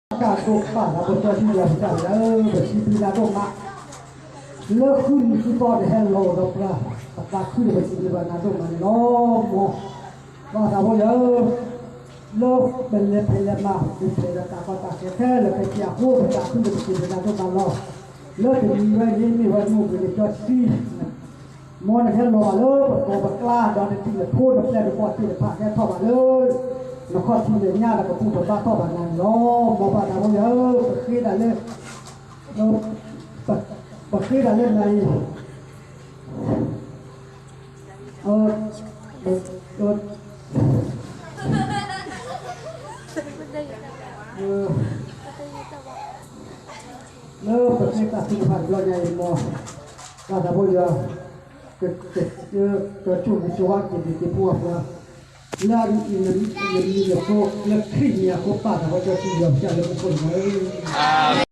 တၢ်ဒိၣ်ဘၣ်သး ပကၠီထံယွၤပကစၢ်လၢ ပစံးဘျုးနၤဒိၣ်မး လၢဃုနံၤဃုသီန့ၣ်ဟဲလီၤဒီးပှၤ ပသးခုဒီးပစံးဘျုးဘၣ်နၤဒိၣ်မးန့ၣ်လီၤ. မ်ပှၤသးဖိယၤဧၢ, လၢပလဲၤဖဲးလဲၤမၤ ပလဲၤဒီးတၢ်ကီတၢ်ခဲခဲလၢာ်ခဲဆ့အဃိ ပသးခုဒီးပစံးဘျုးနၤဒိၣ်မးလီၤ. လၢတနံၤဝဲန့ၣ် မ့ၢ်ဝဲမုၢ်ပှဲၤန့ၣ် ကၠီထံ မ်နကဟဲလီၤဘၣ်လၢပကီၢ်ပကျါ ဒီးနတံၤနဖိနပျဲၢ်နဘီၣ်သ့ၣ်တဖၣ် ဟဲထီၣ်ဘၣ်လၢ နခီၣ်ထံးနညၣ်ဒီး ပဘူၣ်ပဘါထီၣ်ဘၣ်နၤန့ၣ်လီၤ. မ်ပှၤသးဖိယၤဧၢ, ပဃ့တၢ်လၢ ပဃ့တၢ်လၢနၤအံၤ လၢပဃ့တၢ်သ့ၣ်တဖၣ်တဘျီညါအံၤ မ် ပှၤသးဖိယၤ ကဆိၣ်ဂ့ၤဆိၣ်ဝါက့ၤ က့ၤဖိအပှၤ လၢအမံၤနဖိ လၢခရံာ်မံၤအဃိ ပၢ်သးဖိကၠီထံယွၤပကစၢ်လၢမူခိၣ်န့ၣ်လီၤ.